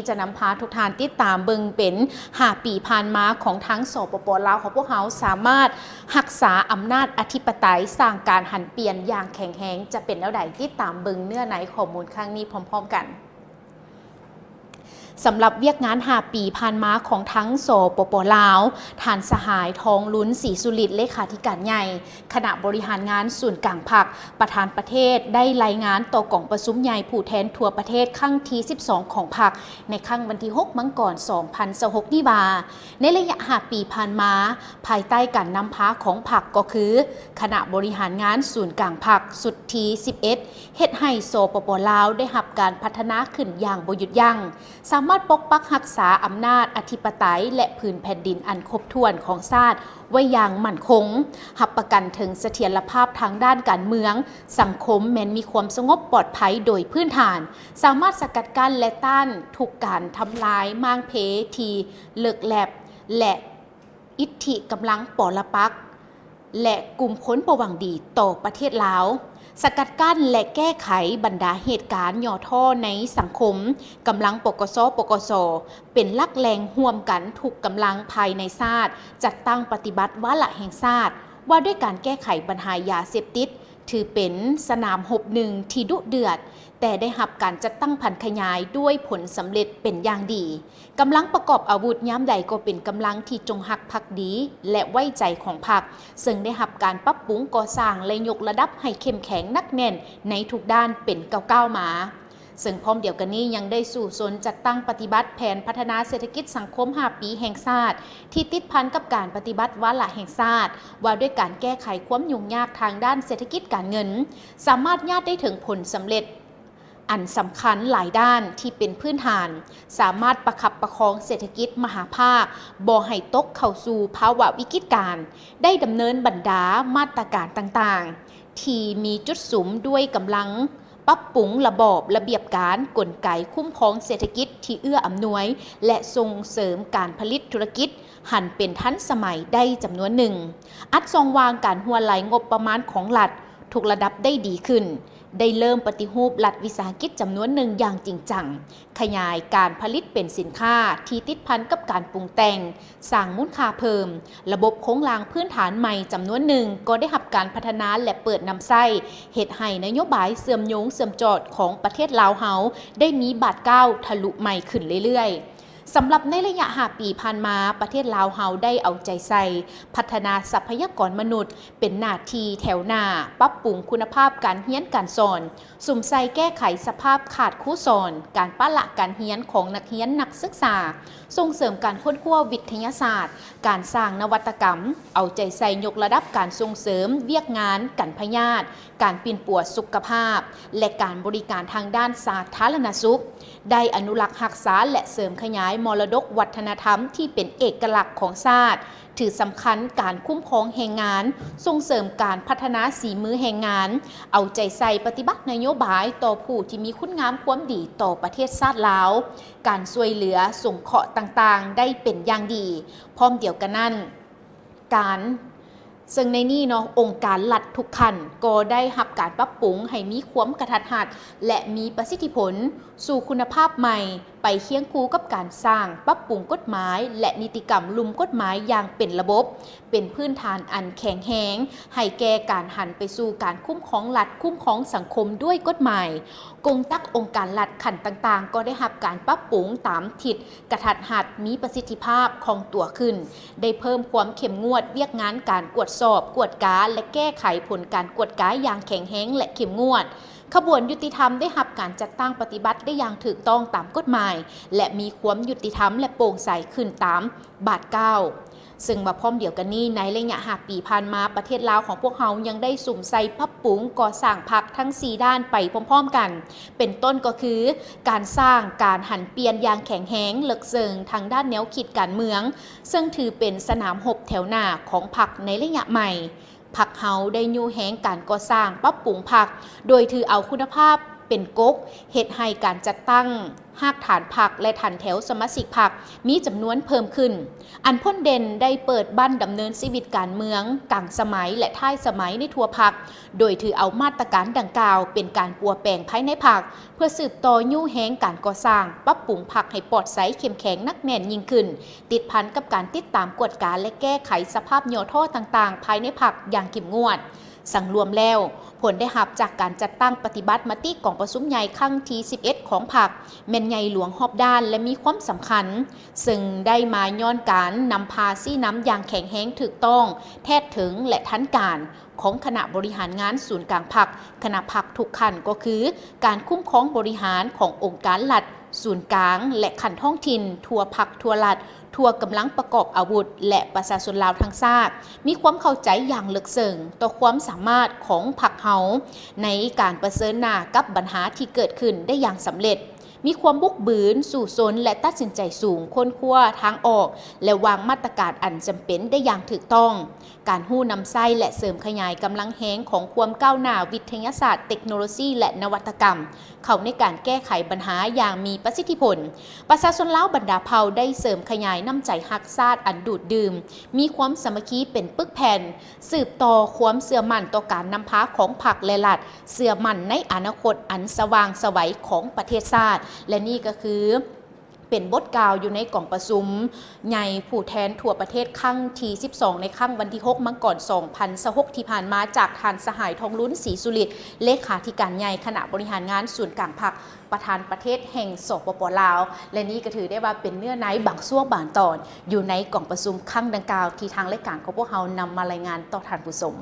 ຈະນຳພາທຸກທ່ານຕິດຕາມເບິ່ງເປັນຫ້າປີຜ່ານມາຂອງທັງ ສປປ ລາວ ຂອງພວກເຮົາສາມາດຮັກສາອຳນາດອະທິປະໄຕ, ສ້າງການຫັນປ່ຽນຢ່າງແຂງແຮງ ຈະເປັນແນວໃດ? ຕິດຕາມເບິ່ງເນື້ອໃນຂໍ້ມູນຄັ້ງນີ້ພ້ອມໆກັນ. ສຳລັບວຽກງານຫ້າປີຜ່ານມາຂອງທັງ ສປປ ລາວ, ທ່ານ ສະຫາຍ ທອງລຸນ ສີສຸລິດ ເລຂາທິການໃຫຍ່ ຄະນະບໍລິຫານງານສູນກາງພັກ, ປະທານປະເທດ ໄດ້ລາຍງານຕໍ່ກອງປະຊຸມໃຫຍ່ຜູ້ແທນທົ່ວປະເທດຄັ້ງທີສິບສອງຂອງພັກ ໃນຄ່ຳວັນທີຫົກ ມັງກອນ ສອງພັນຊາວຫົກນີ້ວ່າ, ໃນໄລຍະຫ້າປີຜ່ານມາ, ພາຍໃຕ້ການນຳພາຂອງພັກກໍຄື ຄະນະບໍລິຫານງານສູນກາງພັກຊຸດທີສິບເອັດ ເຮັດໃຫ້ ສປປ ລາວ ໄດ້ຮັບການພັດທະນາຂຶ້ນຢ່າງບໍ່ຢຸດຢັ້ງ, ສາມາດປົກປັກຮັກສາອຳນາດອະທິປະໄຕ ແລະ ພື້ນແຜ່ນດິນອັນຄົບຖ້ວນຂອງຊາດໄວ້ຢ່າງໝັ້ນຄົງ, ຮັບປະກັນເຖິງສະຖຽນລະພາບທາງດ້ານການເມືອງ, ສັງຄົມແມ່ນມີຄວາມສະຫງົບປອດໄພໂດຍພື້ນຖານ, ສາມາດສະກັດກັ້ນ ແລະ ຕ້ານທຸກການທຳລາຍມ້າງເພທີ່ເລິກແລັບ ແລະ ອິດທິກຳລັງປໍລະປັກ ແລະ ກຸ່ມຄົນບໍ່ຫວັງດີຕໍ່ປະເທດລາວ, ສະກັດກັ້ນ ແລະ ແກ້ໄຂບັນດາເຫດການຫຍໍ້ທໍ້ໃນສັງຄົມ, ກຳລັງ ປກສ, ປກສ ເປັນຫຼັກແຫຼ່ງຮ່ວມກັນທຸກກຳລັງພາຍໃນຊາດ, ຈັດຕັ້ງປະຕິບັດວາລະແຫ່ງຊາດ ວ່າດ້ວຍການແກ້ໄຂບັນຫາຢາເສບຕິດ, ຖືເປັນສະໜາມຮົບໜຶ່ງທີ່ດຸເດືອດ, ແຕ່ໄດ້ຮັບການຈັດຕັ້ງຜັນຂະຫຍາຍດ້ວຍຜົນສຳເລັດເປັນຢ່າງດີ. ກຳລັງປະກອບອາວຸດຍາມໃດກໍເປັນກຳລັງທີ່ຈົງຮັກພັກດີ ແລະ ໄວ້ໃຈຂອງພັກ, ເຊິ່ງໄດ້ຮັບການປັບປຸງກໍ່ສ້າງ ແລະ ຍົກລະດັບໃຫ້ເຂັ້ມແຂງໜັກແໜ້ນໃນທຸກດ້ານເປັນກ້າວໆມາ. ເຊິ່ງພ້ອມດຽວກັນນີ້ຍັງໄດ້ສູ້ຊົນຈັດຕັ້ງປະຕິບັດແຜນພັດທະນາເສດຖະກິດສັງຄົມຫ້າປີແຫ່ງຊາດ ທີ່ຕິດພັນກັບການປະຕິບັດວາລະແຫ່ງຊາດ ວ່າດ້ວຍການແກ້ໄຂຄວາມຫຍຸ້ງຍາກທາງດ້ານເສດຖະກິດການເງິນ, ສາມາດຍາດໄດ້ເຖິງຜົນສຳເລັດ ອັນສຳຄັນຫຼາຍດ້ານທີ່ເປັນພື້ນຖານ, ສາມາດປະຄັບປະຄອງເສດຖະກິດມະຫາພາກບໍ່ໃຫ້ຕົກເຂົ້າສູ່ພາວະວິກິດການ, ໄດ້ດຳເນີນບັນດາມາດຕະການຕ່າງໆ ທີ່ມີຈຸດສຸມດ້ວຍກຳລັງປັບປຸງລະບອບລະບຽບການ, ກົນໄກຄຸ້ມຄອງເສດຖະກິດທີ່ເອື້ອອຳນວຍ ແລະ ສົ່ງເສີມການຜະລິດທຸລະກິດ ຫັນເປັນທັນສະໄໝໄດ້ຈຳນວນໜຶ່ງ, ອັດຊ່ອງວ່າງການຮົ່ວໄຫຼງົບປະມານຂອງລັດທຸກລະດັບໄດ້ດີຂຶ້ນ, ໄດ້ເລີ່ມປະຕິຮູບລັດວິສາຫະກິດຈຳນວນໜຶ່ງຢ່າງຈິງຈັງ, ຂະຫຍາຍການຜະລິດເປັນສິນຄ້າທີ່ຕິດພັນກັບການປຸງແຕ່ງ, ສ້າງມູນຄ່າເພີ່ມ, ລະບົບໂຄງລ່າງພື້ນຖານໃໝ່ຈຳນວນໜຶ່ງກໍໄດ້ຮັບການພັດທະນາ ແລະ ເປີດນຳໃຊ້, ເຮັດໃຫ້ນະໂຍບາຍເຊື່ອມໂຍງເຊື່ອມຈອດຂອງປະເທດລາວເຮົາໄດ້ມີບາດກ້າວທະລຸໃໝ່ຂຶ້ນເລື້ອຍໆ. ສຳລັບໃນໄລຍະຫ້າປີຜ່ານມາ, ປະເທດລາວເຮົາໄດ້ເອົາໃຈໃສ່ພັດທະນາຊັບພະຍາກອນມະນຸດເປັນໜ້າທີ່ແຖວໜ້າ, ປັບປຸງຄຸນນະພາບການຮຽນການສອນ, ສຸມໃສ່ແກ້ໄຂສະພາບຂາດຄູສອນ, ການປະລະການຮຽນຂອງນັກຮຽນນັກສຶກສາ, ສົ່ງເສີມການຄົ້ນຄວ້າວິທະຍາສາດ, ການສ້າງນະວັດຕະກຳ, ເອົາໃຈໃສ່ຍົກລະດັບການສົ່ງເສີມວຽກງານກັນພະຍາດ, ການປິ່ນປົວສຸຂະພາບ ແລະ ການບໍລິການທາງດ້ານສາທາລະນະສຸກ, ໄດ້ອະນຸລັກຮັກສາ ແລະ ເສີມຂະຫຍາຍມໍລະດົກວັດທະນະທຳທີ່ເປັນເອກະລັກຂອງຊາດ, ຖືສຳຄັນການຄຸ້ມຄອງແຮງງານ, ສົ່ງເສີມການພັດທະນາສີມືແຮງງານ, ເອົາໃຈໃສ່ປະຕິບັດນະໂຍບາຍຕໍ່ຜູ້ທີ່ມີຄຸນງາມຄວາມດີຕໍ່ປະເທດຊາດລາວ, ການຊ່ວຍເຫຼືອສົງເຄາະຕ່າງໆໄດ້ເປັນຢ່າງດີ. ພ້ອມດຽວກັນນັ້ນ, ການ ເຊິ່ງໃນນີ້ເນາະ, ອົງການລັດທຸກຂັ້ນກໍໄດ້ຮັບການປັບປຸງໃຫ້ມີຄວາມກະທັດຮັດ ແລະ ມີປະສິດທິຜົນສູ່ຄຸນນະພາບໃໝ່, ໄປຄຽງຄູ່ກັບການສ້າງ, ປັບປຸງກົດໝາຍ ແລະ ນິຕິກຳລຸ່ມກົດໝາຍຢ່າງເປັນລະບົບ, ເປັນພື້ນຖານອັນແຂງແຮງ ໃຫ້ແກ່ການຫັນໄປສູ່ການຄຸ້ມຄອງລັດ, ຄຸ້ມຄອງສັງຄົມດ້ວຍກົດໝາຍ. ກົງຈັກອົງການລັດຂັ້ນຕ່າງໆ ກໍໄດ້ຮັບການປັບປຸງຕາມທິດ ກະທັດຮັດ, ມີປະສິດທິພາບ, ຄ່ອງຕົວຂຶ້ນ, ໄດ້ເພີ່ມຄວາມເຂັ້ມງວດວຽກງານການກວດສອບ, ກວດກາ ແລະ ແກ້ໄຂຜົນການກວດກາຢ່າງແຂງແຮງ ແລະ ເຂັ້ມງວດ. ຂະບວນຍຸຕິທຳໄດ້ຮັບການຈັດຕັ້ງປະຕິບັດໄດ້ຢ່າງຖືກຕ້ອງຕາມກົດໝາຍ ແລະ ມີຄວາມຍຸຕິທຳ ແລະ ໂປ່ງໃສຂຶ້ນຕາມບາດກ້າວ. ເຊິ່ງວ່າພ້ອມດຽວກັນນີ້, ໃນໄລຍະຫ້າປີຜ່ານມາ, ປະເທດລາວຂອງພວກເຮົາຍັງໄດ້ສຸມໃສ່ປັບປຸງກໍ່ສ້າງພັກທັງສີ່ດ້ານໄປພ້ອມໆກັນ, ເປັນຕົ້ນກໍຄື ການສ້າງການຫັນປ່ຽນຢ່າງແຂງແຮງເລິກເຊິ່ງທາງດ້ານແນວຄິດການເມືອງ, ເຊິ່ງຖືເປັນສະໜາມຮົບແຖວໜ້າຂອງພັກໃນໄລຍະໃໝ່. ພັກເຮົາໄດ້ຍູ້ແຮງການກໍ່ສ້າງປັບປຸງພັກ, ໂດຍຖືເອົາຄຸນນະພາບ ເປັນກົກເຮັດໃຫ້ການຈັດຕັ້ງຮາກຖານພັກ ແລະ ຖັນແຖວສະມາຊິກພັກມີຈຳນວນເພີ່ມຂຶ້ນ. ອັນພົ້ນເດັ່ນໄດ້ເປີດບັ້ນດຳເນີນຊີວິດການເມືອງກາງສະໄໝ ແລະ ທ້າຍສະໄໝໃນທົ່ວພັກ, ໂດຍຖືເອົາມາດຕະການດັ່ງກ່າວເປັນການປົວແປງພາຍໃນພັກ ເພື່ອສືບຕໍ່ຍູ້ແຮງການກໍ່ສ້າງ, ປັບປຸງພັກໃຫ້ປອດໃສ, ເຂັ້ມແຂງ, ໜັກແໜ້ນຍິ່ງຂຶ້ນ, ຕິດພັນກັບການຕິດຕາມ, ກວດກາ ແລະ ແກ້ໄຂສະພາບຫຍໍ້ທໍ້ຕ່າງໆພາຍໃນພັກຢ່າງເຂັ້ມງວດ. ສັງລວມແລ້ວ, ຜົນໄດ້ຮັບຈາກການຈັດຕັ້ງປະຕິບັດມະຕິກອງປະຊຸມໃຫຍ່ຄັ້ງທີສິບເອັດຂອງພັກ ແມ່ນໃຫຍ່ຫຼວງຮອບດ້ານ ແລະ ມີຄວາມສຳຄັນ, ເຊິ່ງໄດ້ມາຍ້ອນການນຳພາຊີ້ນຳຢ່າງແຂງແຮງ, ຖືກຕ້ອງ, ແທດເຖິງ ແລະ ທັນການ ຂອງຄະນະບໍລິຫານງານສູນກາງພັກ, ຄະນະພັກທຸກຂັ້ນ ກໍຄືການຄຸ້ມຄອງບໍລິຫານຂອງອົງການລັດສູນກາງ ແລະ ຂັ້ນທ້ອງຖິ່ນ, ທົ່ວພັກ, ທົ່ວລັດ, ທົ່ວກຳລັງປະກອບອາວຸດ ແລະ ປະຊາຊົນລາວທັງຊາດ ມີຄວາມເຂົ້າໃຈຢ່າງເລິກເຊິ່ງຕໍ່ຄວາມສາມາດຂອງພັກເຮົາໃນການປະເຊີນໜ້າກັບບັນຫາທີ່ເກີດຂຶ້ນໄດ້ຢ່າງສຳເລັດ, ມີຄວາມບຸກບືນ, ສູ້ຊົນ ແລະ ຕັດສິນໃຈສູງ, ຄົ້ນຄວ້າທາງອອກ ແລະ ວາງມາດຕະການອັນຈຳເປັນໄດ້ຢ່າງຖືກຕ້ອງ. ການຮູ້ນຳໃຊ້ ແລະ ເສີມຂະຫຍາຍກຳລັງແຮງຂອງຄວາມກ້າວໜ້າວິທະຍາສາດ, ເຕັກໂນໂລຊີ ແລະ ນະວັດຕະກຳ ເຂົ້າໃນການແກ້ໄຂບັນຫາຢ່າງມີປະສິດທິຜົນ. ປະຊາຊົນລາວບັນດາເຜົ່າໄດ້ເສີມຂະຫຍາຍນ້ຳໃຈຮັກຊາດອັນດູດດື່ມ, ມີຄວາມສາມັກຄີເປັນປຶກແຜ່ນ, ສືບຕໍ່ຄວາມເຊື່ອໝັ້ນຕໍ່ການນຳພາຂອງພັກ ແລະ ລັດ, ເຊື່ອໝັ້ນໃນອະນາຄົດອັນສະຫວ່າງໄສຂອງປະເທດຊາດ. ແລະ ນີ້ກໍຄື ເປັນບົດກ່າວຢູ່ໃນກອງປະຊຸມໃຫຍ່ຜູ້ແທນທົ່ວປະເທດຄັ້ງທີສິບສອງ ໃນຄັ້ງວັນທີຫົກ ມັງກອນ ສອງພັນຊາວຫົກ ທີ່ຜ່ານມາ ຈາກທ່ານສະຫາຍ ທອງລຸນ ສີສຸລິດ ເລຂາທິການໃຫຍ່ຄະນະບໍລິຫານງານສູນກາງພັກ ປະທານປະເທດແຫ່ງ ສປປ ລາວ ແລະ ນີ້ກໍຖືໄດ້ວ່າເປັນເນື້ອໃນບາງຊ່ວງບາງຕອນ ຢູ່ໃນກອງປະຊຸມຄັ້ງດັ່ງກ່າວ ທີ່ທາງລາຍການຂອງພວກເຮົານຳມາລາຍງານຕໍ່ທ່ານຜູ້ຊົມ.